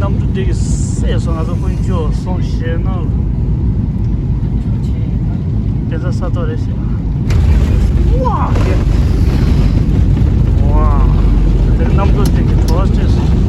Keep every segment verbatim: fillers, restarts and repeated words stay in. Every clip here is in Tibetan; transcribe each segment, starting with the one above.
གནམ་གྲུ་འདི་གི་བསད་སོང་། ང་ཚོ་དཀོན་མཆོག་སོང་ཞེད་སྣང་ལ། དེ་ཚོ་ས་ཐོག་རེད་ཤག་ཝ། ཝ། དེ་གནམ་གྲུ་འདི་གི་བྲོ་བ་སྤྲད་སོང་།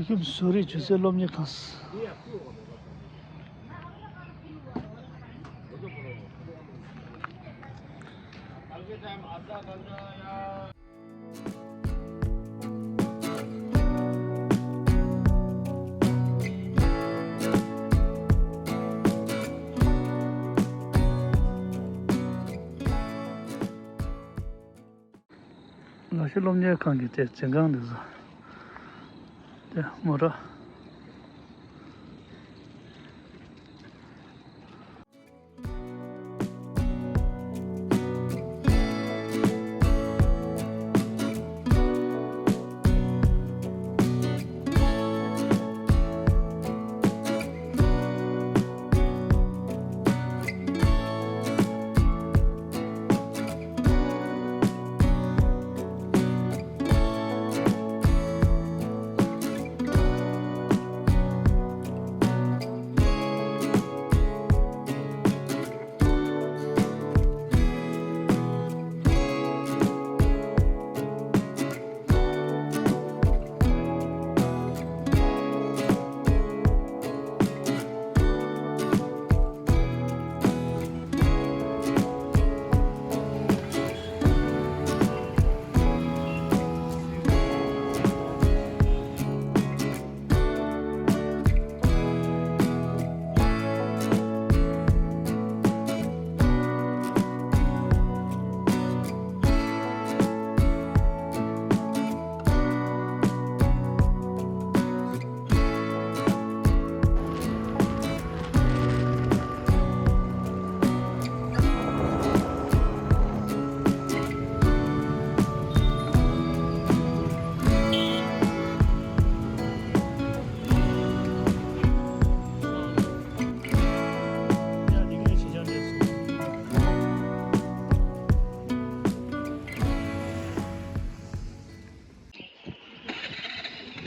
ཡུམ་བཟོ་རིག་སྒྱུ་རྩལ་སློབ་གཉེར་ཁང་། ལག་ཤེས་སློབ་གཉེར་ཁང་གི་དེ་འཛིན་ཁང་འདི་ཚོ། དེ་མོ་ཊ།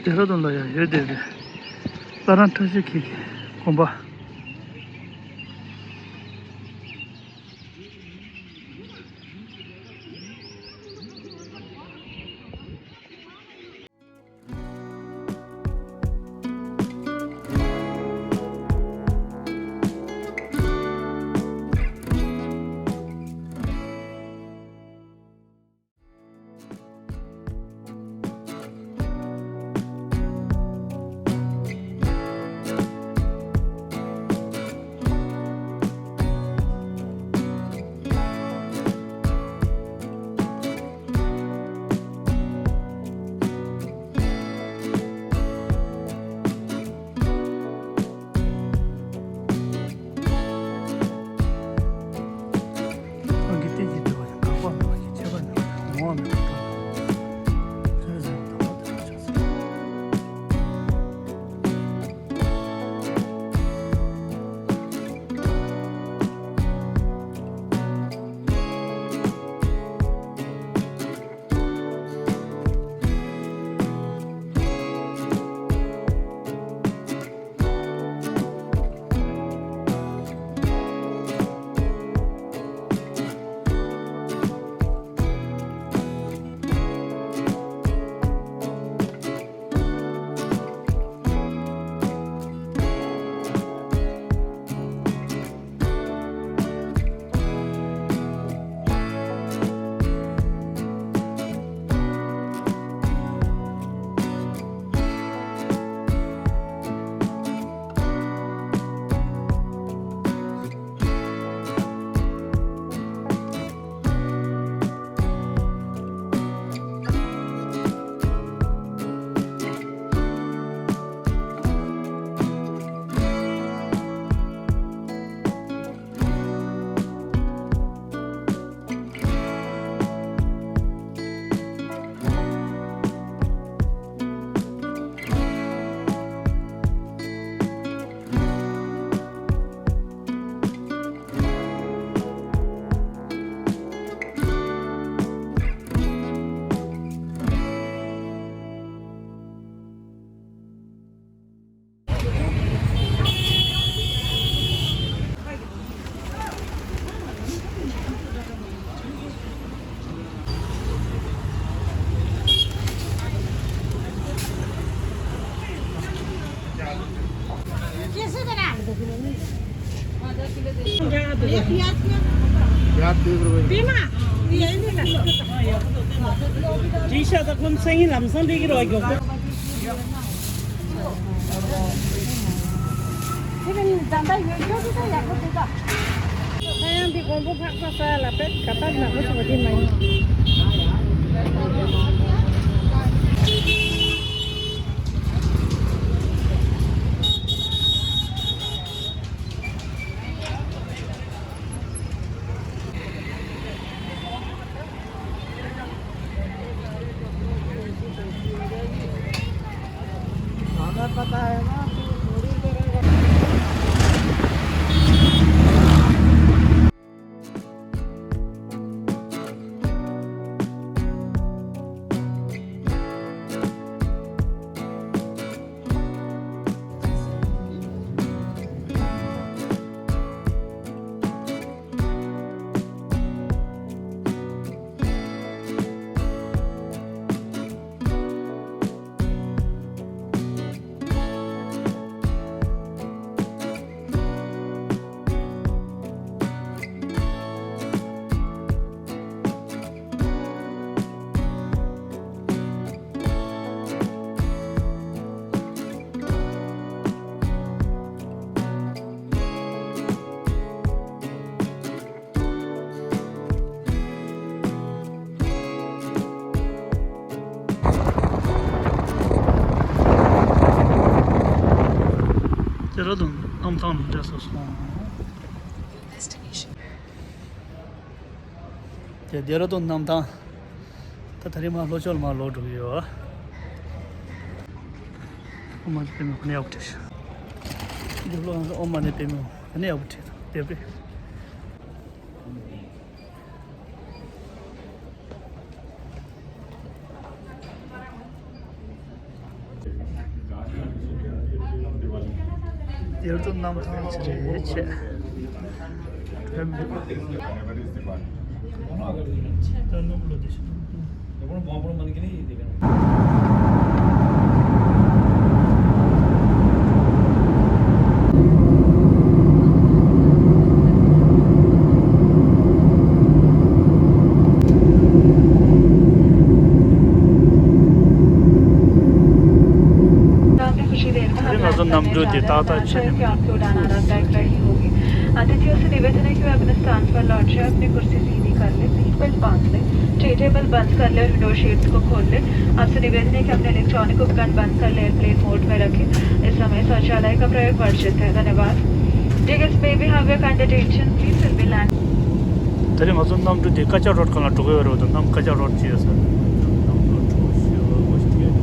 ལྡེ་ར་ལྡུན་ལ་ཡང་ཡོད་བསྡད་པའི་ལྷ་རམས་ཁྲ་ཤིས་འཁྱིལ་གྱི་དགོན་པ། प्याज तीस रुपए। जी, शायद अपन सही लमसम भी गिरो गयो। ཁ་ཡང་འདི་དགོན་པ་འཕགས་པ་ས་ལ་པད་ག་པར་ནག་པོ་ཞིག་འདི་མ་ཡིན། ཌེ་ར་ཌུན་གནམ་ཐང་ལ་འདྲ་སོང་སོང་། དེ་ཌེ་ར་ཌུན་གནམ་ཐང་། ད་ད་རེས་མ་ལྷོ་ཕྱོགས་ལ་མ་ལོག་འགྲོ་གི་ཡོད། ཨོ་མ་ནི་པད་མོ་ག་ནས་ཡག་པོ་བྲིས། འདི་ལོ་ཨོ་མ་ནི་པད་མོ་ག་ནས་ཡག་པོ་བྲིས་འདུག་དེ་བས། ཡར་དུ་གནམ་ཐང་ཅི་རེད་ཆེ། ཕེབས་འདུག་ད་གནམ་ལོ་དེ་ཤི། ང་ཚོ་གནམ་གྲུ་དེ་ཏག་ཏག་ཆགས་ནས་མི་འདུག अतिथियों से निवेदन है कि वे अपने स्थान पर लौट जाएं, अपनी कुर्सी सीधी कर लें, सीट बेल्ट बांध लें। टी टेबल बंद कर लें और विंडो शेड्स को खोल लें। आपसे निवेदन है कि अपने इलेक्ट्रॉनिक उपकरण बंद कर लें, एयरप्लेन मोड में रखें। इस समय शौचालय का प्रयोग वर्जित है। धन्यवाद। Dear guests, may we have your kind attention? Please will be land. དེ་རིང་ང་ཚོ་གནམ་གྲུ་དེ་ཀ་ཅག་རོཌ་སྒང་ལ་འགྲོ་གི་ཡོད་རེད་པ། གནམ་ཀ་ཅག་རོཌ་ཅེས་ཟེར། གནམ་གྲུ་འགྲོ་ཤེས་པ་ཞིག་ཐད་འདུག་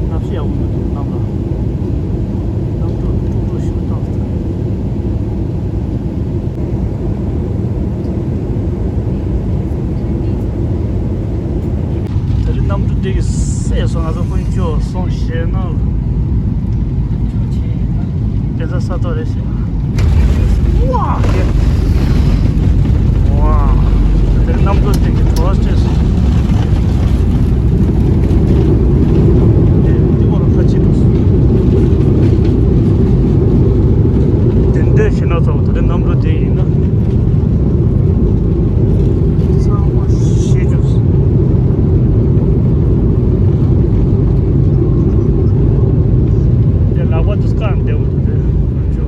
གནམ་གཤིས་ཡག་པོ་འདུག་གནམ་ལ། གནམ་གྲུ་འགྲོ་ཤེས་པ་ཏག་ཏག་དེ་རིང་གནམ་གྲུ་འདི་གི་སད་སོང་། ང་ཚོ་དཀོན་མཆོག་སོང་ཞེད་སྣང་ལ། དེ་ཚོ་ས་ཐོག་རེད་ཤག་ཝ། ཝ། དེ་རིང་གནམ་གྲུ་འདི་གི་བྲོ་བ་སྤྲད་སོང་། དེ་འདི་བར་ཁ་ཕྱེ་འགྲོ་སོང་། དེ་འདྲའི་ཞེད་སྣང་ཚ་བོ་དེ་རིང་གནམ་གྲུ་དེ་ཡིན་ན། ཚང་མ་ཤེས་རྒྱུ། དེ་ལག་པ་དུས་སྐར་འདེབས་འདུག་དེ་ཨ་ཅོ།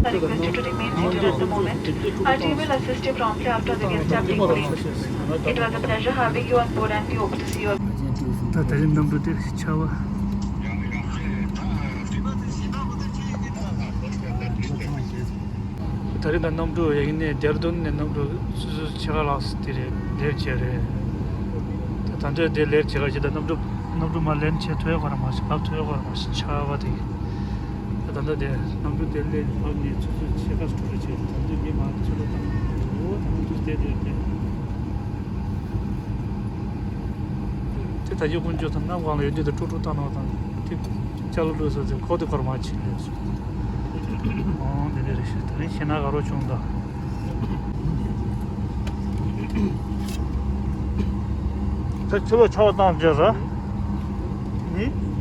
I request you to remain seated at the moment. Our team will assist you promptly after the guest have taken place. It was a pleasure having you on board and we hope to see you again. ད་དེ་རིང་གནམ་གྲུ་དེ་ཆར་པ། ད་རེས་ད་གནམ་གྲུ་ཡ་གི་ནས་ལྡེར་ལྡུན་ནས་གནམ་གྲུ་སུད་སི་ཕྱེད་ཀ་ལགས་སུ་དེ་རེད། ལེབ་བྱས་རེད། ད་ད་འདོད་དེ་ལེབ་བྱེད་ག་ཞིག་ད་གནམ་གྲུ་གནམ་གྲུ་མ་ལེན་བྱེད་ཐུབ་ཡ་གོ་ར་མ་ཤི་བབ་ཐུབ་ཡ་གོ་ར་མ་ཤི་ཆར་པ་དེ། ད་ད་འདོད་དེ་གནམ་གྲུ་དེ་ལེབ་བབ་ནས་སུད་སི་ཕྱེད་ཀ་སུ་རེད་བྱས། ད་འདོད་མི་མང་ཆེ་ལོ་དང་འོ་ད་གནམ་གྲུ་དེ་དེ་རེད། དེ་ད་ཡོད་ཀུན་སྤྱོད་དང་གནམ་གང་ལ་ཡོད་དུས་དེ་ཀྲུག་ཀྲུག་བཏང་ནོ་དང་དེ་ཅ་ལག་ལུས་ས་དེ་ཁོ་དེ་སྐོར་མ་ཕྱིན་ལས་སོ། ཨང་དེ་འདྲ་རེད་ཤག་དེ་རིང་ཞེད་སྣང་ག་རོ་བྱུང་ད། ད་ཕྱི་ལོགས་ཆར་པ་བཏང་བྱས་ས། ནི།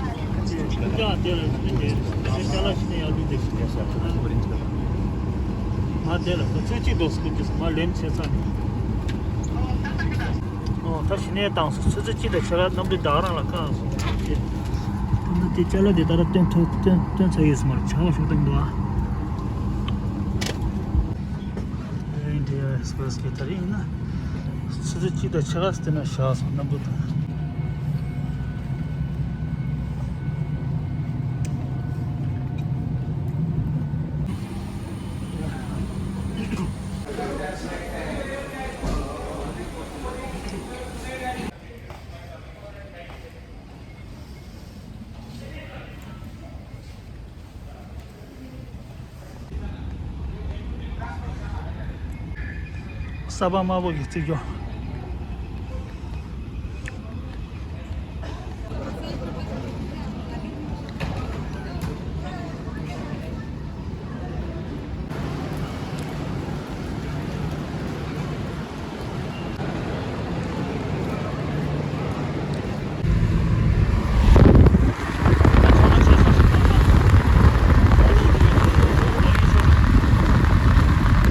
ཡ་དེ་ལ་ཅི་དེ་ཅ་ལག་ཞིག་ནས་ཡར་ལུས་དེ་ཞིག་དེ་ས་ཁོ་ན་ཁོ་རིན་ཅི་ལ། ང་དེ་ལ་ཁོ་ཚོད་ཅིག་འདུག་སྐུ་ཅི་ང་ལེན་བྱེད་ས་ནས། ཨོ་ད་ཞི་ནས་བཏང་སོང་། ཆུ་ཚོད་གཅིག་དང་ཕྱེད་ཀ་གནམ་གྲུ་བདག་རང་ལ་བཀག་སོང་། ཨ་ནི་དེ་ཅ་ལག་དེ་ད་ར་སྟོན་ཐུབ་སྟོན་སྟོན་ཚར་ཡོད་སོང་མ་རེད། ཆར་པ་ཞིག་བཏང་འདུག་ཨ། ཨེ་འདྲ་ཨེག་སི་པི་རེ་སི་གི་ད་རེས་ཡིན་ན་ཆུ་ཚོད་གཅིག་དང་ཕྱེད་ཀ་སྟེང་ན་བཞག་སོང་གནམ་གྲུ་དང་། ས་པ་དམར་པོ་གི་རྩིག་ཅོག